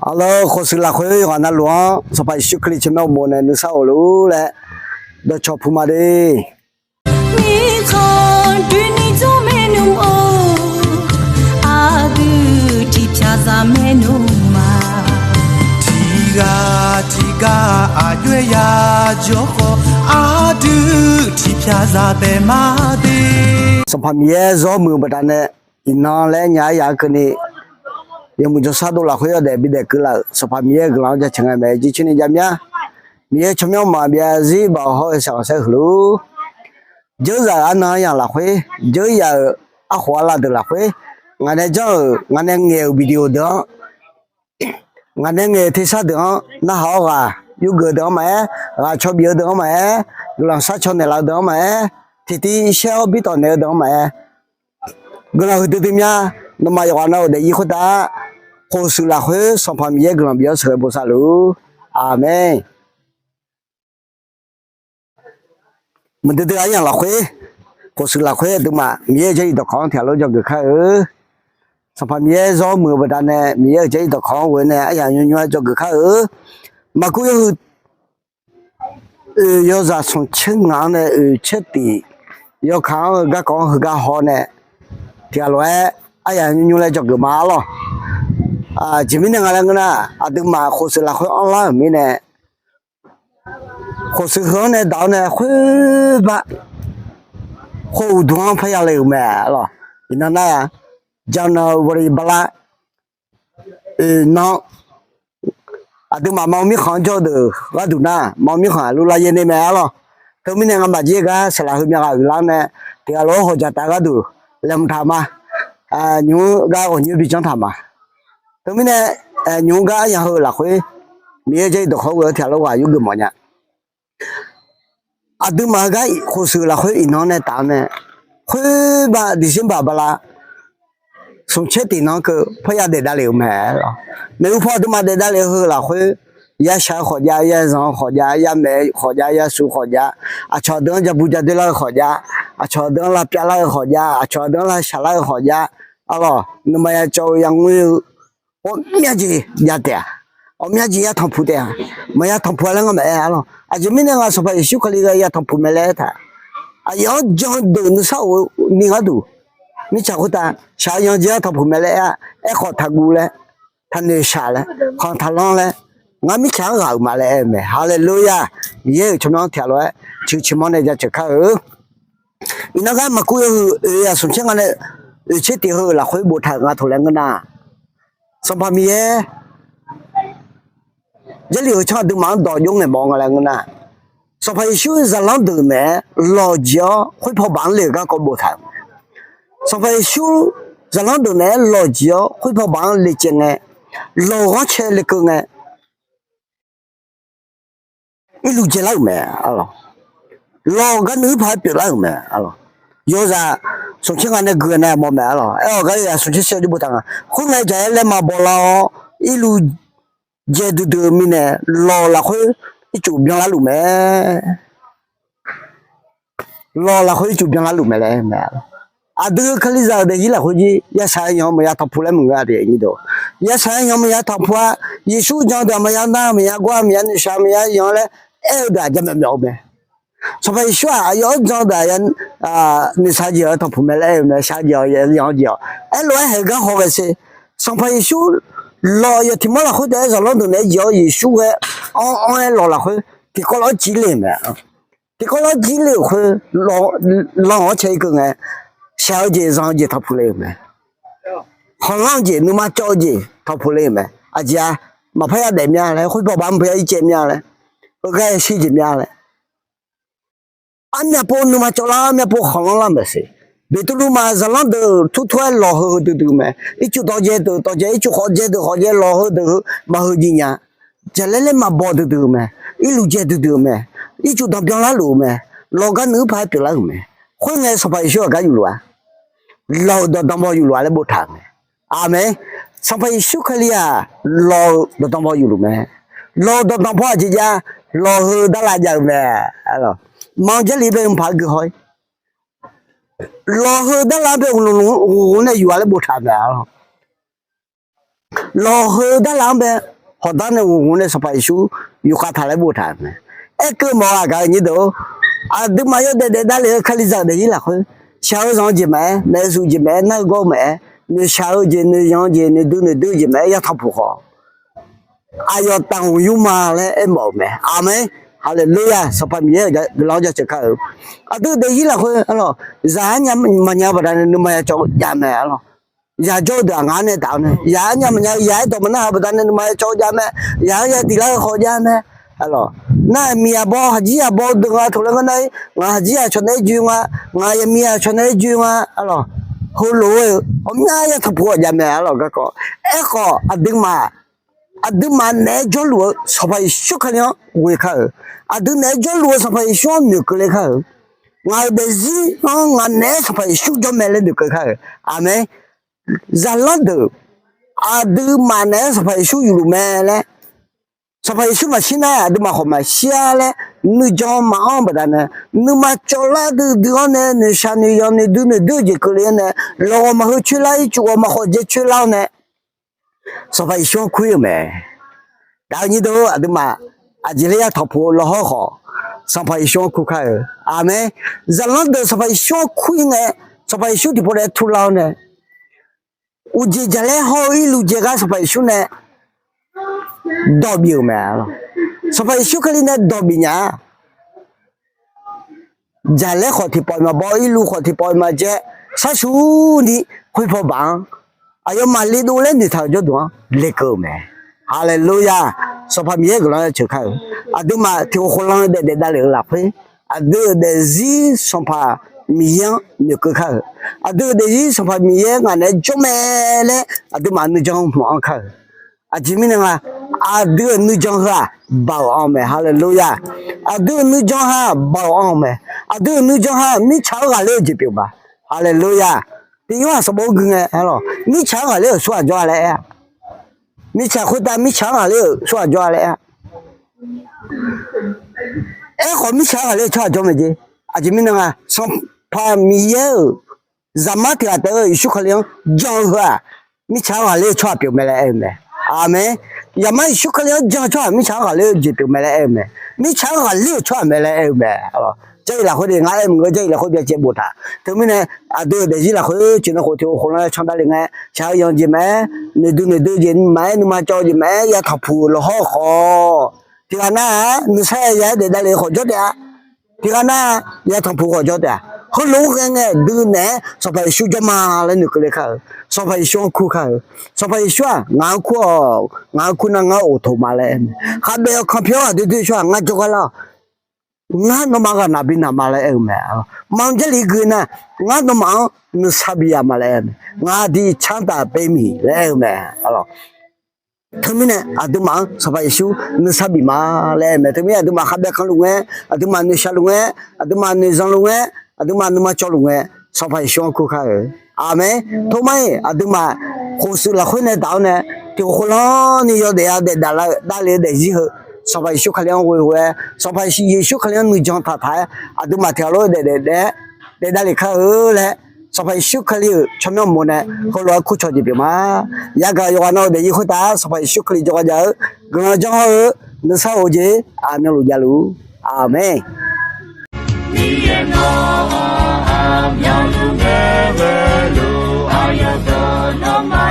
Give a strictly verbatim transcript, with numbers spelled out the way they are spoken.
Aqlawr, khofshuif lafkhoer yawqghaq navluf-anr Sanqpaq Yeqsur Kali tsawrmyanr uqmov nae nuisar of lor-ur laer dawqcawq puq ma de. Mirkhanq doeni dzawr maernmr-or, aqdui tiqpyaq zaq maernmr ma. Tiqghaq tiqgar aqjox-aer ya jawr khawf, aqdui tiqpyaq zaq taef ma de. Sanqpaq Miqyaer zawr muiq-eu baqdanae, iqnan laer nya aryaq-anr keuvni, yawmuiq jawrshar dov lafkhoer yawdaef bidaef keuvlaf-euq Sanqpaq Miqyaer-euq guiqlanq-anr jaceuq ngae mae. Jircoer ni javmyanr, Miqyaer tsawrmyanr maqbyav zarzir baoq hawr-eu shaqghanq saer huiq lor. Dzeur zaq-euq arnan-anr yaq lafkhoer, dzeur yaq-euq arkhof arlav deuq lafkhoer, ngaq nae janr-euq ngaq nae ngaeq-euq video deuq-anr, ngaq nae ngaeq-euq tersar deuq-anr narhaq-awr ghaq yurgeuf deuq-anr maqaer, ghaq caw bif-eu deuq-anr maqaer, guiqlanq shar caw naeqlaf-eu deuq-anr maqaer, tiqtiv shaer-awr bitawf naeq-eu deuq-anr maqaer, guiqlanq huiqdui dui mya. Nawmaf yawqghaq navluf daefzir khoertav, khofshuif lafkhoer Sanqpaq Miqyaer guiqlanq bif-awr sheuqghae bosav luf-ur. Aqmeq. Muiqdui dui aryamq lafkhoer, khofshuif lafkhoer aqduimaf Miqyaer-euq Jarlif dawqkawq-anr tiqghaq lof dzawgeuf kar-eu. Sanqpaq Miqyaer zawr muiq-eu baqdanae Miqyaer-euq Jarlif dawqkawq-anr ghoe-eu nae aryamq nymrnymr-aer dzawgeuf kar-eu. Maqkuv yawhuiq oeq yawzaq smq tser ngaq-anr nae oeq tser tif yawkaq-anr-eu garkawv-anr heugar haw nae tiqghaq lof-aer aryamq nymrnymr laer dzawgeuf ma arlawr. Aqjeq mirnae nga laer ngeur nar, aqduimaf khofshuif lafkhoer anrlar-euq mirnae, khofshuif heu-anr nae daq-awr nae khoerbar khof uqduq-anr parya le-euq mae arlawr. Iqnan nar-aq, January bala oeq nan aqduimaf ma-eu mirkhanq-anr jawr-eu deuq gharduq nar, ma-eu mirkhanq aqlur lar yaer ner mae arlawr. Teumirnae ngamaf jir gar saqlaq heu myav ghaq uiqlar-anr nae tiqghaq lof-aer hawqdzaq taf gharduq laeqhmq taq ma. Nymq-mr gar ghawqnyoer bijanr taq ma. Teumirnae nymq-mr gar aryamq heu lafkhoer Miqyaer-euq Jarlif dawqkawq ghoe-awr tiqghaq lof ghaq yurgeuf mawf nya. Aqduimaf heugar khofshuif lafkhoer iqnan nae taf-awr nae, khoerbar December bala smq tser tif nan-anr keuv parya daef davlef-euq mae arlawr. Maeqhu paw aqduimaf daef davlef-eu heu lafkhoer, yashaq-eu khawf jav, yazanq-eu khawf jav, yamaeq-eu khawf jav, yasuf khawf jav, aqcawq aqdui-anr ja bu ja doer lar-eu khawf jav, aqcawq aqdui-anr lavpyav lar-eu khawf jav, aqcawq aqdui-anr lavshaq lar-eu khawf jav arlawr. Nuima ya cawv-eu yangoer-eu ghawqmya jeq jav taef-a. Ghawqmya jeq ya tanqpuq taef-a. Maqya tanqpuq-a laer ngar maqaer arlawr. Aqjeq mirnae nga Sanqpaq Yeqsur Kali ghae ya tanqpuq mae laer aertaq, aqyawf-anr jan-eu deuq nuisar of-eu ni gharduq, mirtsaq khoertav shaq-eu yanqjeq-anr tanqpuq mae laer aer-a. Aerkhawf taqguv laer, taqnoeq shaq laer, khanq taqlanr laer, ngar mirtsaq-anr ghaq-euq ma laer aer-eu mae. Haleluya! Miqyaer-euq tsawrmyanr tiqghaq lof-aer ciqciq mawr nae jaceuq kar-eu. Iqnan gar maqkuv yawhuiq oeq yawzaq smq tser nga nae oeq tser tif heu-euq lafkhoer boftaq-euq nga taq laer ngeur nar, Sanqpaq Miqyaer Jarlif heu tsanr aqduimaf-anr dawq jov ngaeq mawf nga laer ngeur nar, Sanqpaq Yeqsur zaqlanr deuq naeq-aer lawq jeq-awr khoerpaw baq-anr le-euq garkawv boftaq-euq mae. Sanqpaq Yeqsur zaqlanr deuq naeq-aer lawq jeq-awr khoerpaw baq-anr le caev ngae, lawq-euq ghanrcae le keuv ngae, irluf jaelar-euq mae. Lawq gar nuir paq-aer pyeuflar-euq mae. Yawzaq smq tser nga nae gui-a nae mawf mae arlawr. Aer-awq gar yawzaq smq tser shir-awr jir boftaq nga. Khoerngae jaq-aer laer maqbaw lar-awr, irluf jae duidui-eu mirnae lawq lafkhoer ircuf byanlar luf mae. Lawq lafkhoer ircuf byanlar luf mae laer mae. Aqdui Kalizaq-euq daefzir lafkhoer jir yashaq-aer yanq-eu maqya tanqpuq laer maqngeur-a de. Yashaq-aer yanq-eu maqya tanqpuq-a. Yeqsur jan-eu deuq-aq maqya nar, maqya gawr-a, maqya noeqshaq, maqya yanq-a laer aer-eu deuq-aq jamaeq myawf-eu mae. Sanqpaq Yeqsur-aq aqyawf-anr jan-eu deuq-aq noeqshaq jeq-awq tanqpuq mae laer aer-eu mae. Shaq jeq-awq yanq-eu jeq-awq aerlof-aer haeq gar haw ghae sher. Sanqpaq Yeqsur lawq yawq tiqmawr lafkhoer taef-aer zaqlanr deuq naeq-aer jeq-awr Yeqsur ghae anr-anr-aer lawq lafkhoer tiqkawv lawr jir le-euq mae. Tiqkawv lawr jir le-euq khoer, lanq-anr cae irkeuv ngae, shaq-eu jeq zanq-eu jeq tanqpuq le-euq mae. Khanqlanr-eu jeq, nuima cawv-eu jeq tanqpuq le-euq mae. Aqjeq-a, maqpar yadaef mya laer, khoerpaw baq-anr maqpar ya ircaev mya laer, heugar yashir jeq mya laer, armyav pov nuima cawvlar, armyav pov khanqlanr lar maeqshi. Beqtuvluv maf zaqlanr deuq turtur-aer lawq heu heu duidui-eu mae. Ircuf dawqjae deuq dawqjae, ircuf khawf jae deuq khawf jae, lawq heu deuq heu maqheu jir nya. Jaqlaer laer maqbaw duidui-eu mae. Irluf jae duidui-eu mae. Ircuf danqbyan larluf-eu mae. Lawq gar nuir paq-aer pyeuflar-euq mae. Khoerngae Sanqpaq Yeqsur aqgar yufluf-a. Lawq-euq dawqdan baw yufluf-a laer boftaq-euq mae. Aqmeq. Sanqpaq Yeqsur Kali-aq lawq-euq dawqdan baw yufluf mae. Lawq-euq dawqdan paw aqjeq jav, lawq heu darlav jav-eu mae. Manq Jarlif bae mqpaq-aer gui haw-ir. Lawq heu darlav-anr bae ghofluf ghofluf nae yuf-a laer boftaq mae arlawr. Lawq heu darlav-anr bae hawqdanr nae ghof ghof nae Sanqpaq Yeqsur yufkhav taq laer boftaq-euq mae. Aerkeuv mawf-eu aqgaf-eu nyir deuq-or, aqduimaf yawdaef daef davlef-eu Kalizaq-euq daefzir lafkhoer, shaq-eu zanq-eu jeq maqaer, naef-eu zuf jeq maqaer, nar-eu gawr-eu maqaer, noeqshaq-eu jeq, noeqzanq-eu jeq, noeqdui noeqdui-eu jeq maqaer, yartanq puq khawf aqyawf taqghoq yurma laer aermawf-euq mae. Aqmeq. Haleluya! Sanqpaq Miqyaer-euq guiqlanq-anr jaceuq kar-eu. Aqdui-euq daefzir lafkhoer arlawq, zaq arnya maqnya-eu baqdanae nuima yacawv-eu jav mae arlawq. Yaq jawr-eu deuq-aq ngaq-anr nae taf-awr nae, yaq arnya maqnya-eu yaq aerdawq maqnar-eu baqdanae nuima yacawv-eu jav mae. Yaq-anr yadiq lar-eu khawf jav mae. Arlawq, nar-aq miqyaq baw haqjir yaq baw-eu deuq nga taq laer ngeur nar-ir, ngaq haqjir yaq cawq naeq-aer joe nga, ngaq yaq miqyaq cawq naeq-aer joe nga arlawq. Heulof-aer-eu ghawqmya yartanq puq khawf jav mae arlawq garkawv. Aerkhawf aqduimaf, aqduimaf naeq-aer jawrluf-eu Sanqpaq Yeqsur Kali-anr ghoe kar-euq. Aqdui naeq-aer jawrluf-eu Sanqpaq Yeqsur-anr noeqkeuv ler kar-euq. Ngaq-euq daefzir-anr ngaq naeq-aer Sanqpaq Yeqsur jawr mae laer noeqkeuv kar-euq. Aqmeq. Zaqlanr deuq aqduimaf naeq-aer Sanqpaq Yeqsur yufluf mae laer, Sanqpaq Yeqsur maqshir nar-aq aqduimaf khawf maqshir-a laer nuijan maqanr-eu baqdanae, nuima cawvlar duidui-awr nae noeqshaq noeqzanq noeqdui noeqdui-eu jeq keuvle-awr nae, lawqghawq maqheu coerlar, ircuf ghawq maqkhawf jae coerlar-awr nae, Sanqpaq Yeqsur-anr kur-ir-euq mae. Gaq-eu nyir deuq-or, aqduimaf aqjeq laer yartanq puq-eu lawhawr khawf, Sanqpaq Yeqsur-anr kur kar-euq. Aqmeq. Zaqlanr deuq Sanqpaq Yeqsur-anr kur-ir ngae, Sanqpaq Yeqsur tiqpov daef turlar-awr nae, uqjeq jaqlaer hawr-eu irluf jaeq gar Sanqpaq Yeqsur nae dawq bif-euq mae. Sanqpaq Yeqsur Kali nae dawq bif nya-a. Jaqlaer khawf tiqpawf maqbaw, irluf khawf tiqpawf maqjae, sharsurni khoerpaw baq-anr aqyawfmaf le dov laer noeqtaq-euq jawrduq-anr lekeuv-euq mae. Haleluya! Sanqpaq Miqyaer guiqlanq-anr jaceuq kar-euq. Aqduimaf tiqkhof khof lan-eu daef daef davlef-eu lafkhoer, aqdui-euq daefzir Sanqpaq Miqyaer-anr noeqkeuv kar-euq. Aqdui-euq daefzir Sanqpaq Miqyaer ngaq naeq-aer jawr mae laer aqduimaf nuijan hmq-anr kar-euq. Aqjeq mirnae nga, aqdui-euq nuijan heu-aq baoq anr-eu mae. Haleluya! Aqdui-euq nuijan ha baoq anr-eu mae. Aqdui-euq nuijan ha mirtsaq-anr ghaqler-eu jeq pyeuf ma. Haleluya! Tiq Yorhaq sanqbof gui ngae arlawq, mirtsaq-anr ghaqler-euq tsawrhaq jawr-a laer aer-a. Mirtsaq khoertav mirtsaq-anr ghaqler-euq tsawrhaq jawr-a laer aer-a. Aerkhawf mirtsaq-anr ghaqler-eu tsawrhaq jawr mae jeq. Aqjeq mirnae nga, Sanqpaq Miqyaer-euq Zaqmar tiq ghaq taef-eu Yeqsur Kali-anr jan-eu heu-aq, mirtsaq-anr ghaqler-eu tsawrhaq pyeuf mae laer aer-eu mae. Aqmeq. Zaqmar Yeqsur Kali-anr jan-eu tsawrhaq mirtsaq-anr ghaqler-eu jeq pyeuf mae laer aer-eu mae. Mirtsaq-anr ghaqler-euq tsawrhaq mae laer aer-eu mae. Jarlif lafkhoer de ngar aer mq-eu Jarlif lafkhoer byacaev boftaq. Teumirnae aqdui-euq daefzir lafkhoer cifnav khof tiq khof khof lan-aer can davlef ngae, shaq-eu zanq jeq maqaer, noeqdui noeqdui jeq maqaer, nuima cawv-eu jeq maqaer, yartanq puq-euq lawhawr khawf, tiq ghaq nar-aq nuisar ya ya-aer daef davlef-eu khawf jawr taef-a. Tiq ghaq nar-aq yartanq puq khawf jawr taef-a. Heulof-aer ghae ngae dui naeq-aer Sanqpaq Yeqsur jawr ma laer noeqkeuv le kar-euq. Sanqpaq Yeqsur-anr kur kar-euq. Sanqpaq Yeqsur-aq ngaq-anr kur-awq, ngaq-anr kur nar ngar oqtoq ma laer aer-eu mae. Khaqdaef-awq kanqpyawr ghaq doer doer tsawrhaq ngar jawrgar lar-awq. Ngar nawmaf ghaqnaq binaq ma laer aer-eu mae. Maqanr Jarlif gui nar, ngar nawmaf-anr nuisar bi ya ma laer aer-eu mae. Ngaq diq canr taf pyeuf miq laer aer-eu mae. Teumirnae aqduimaf-anr Sanqpaq Yeqsur nuisar bif ma laer aer-eu mae. Teumirnae aqduimaf khaqdaef kanluf ngae, aqduimaf noeqshaq luf ngae, aqduimaf noeqzanq luf ngae, aqduimaf nuima cawv luf ngae, Sanqpaq Yeqsur-anr kur kar-euq. Aqmeq. Tormar-iq aqduimaf khofshuif lafkhoer nae daq-awr nae, tiq khof khof lan ni yawdaef ya daef daf lar-eu davlef-eu daefzir heu, Sanqpaq Yeqsur Kali-anr ghoe ghoe-aer, Sanqpaq Yeqsur Kali-anr nuijan taq taq-aer, aqduimaf tiq ghaq lof-aer daef daef daef-aer daef davlef kar-eu laer, Sanqpaq Yeqsur Kali-euq tsawrmyanr uqmov nae heulof-aer kur cawq jeq pyeuf ma. Yagaq yawqghaq nan-eu daefzir khoertav Sanqpaq Yeqsur Kali jawrgar ja-eu guiqlanq janr hawr-eu nuisar of-eu jeq aqmyanluf javluf. Aqmeq. Miqyaer nawr aqmyanluf ngae ghaeluf aqyawf deuq nawmaf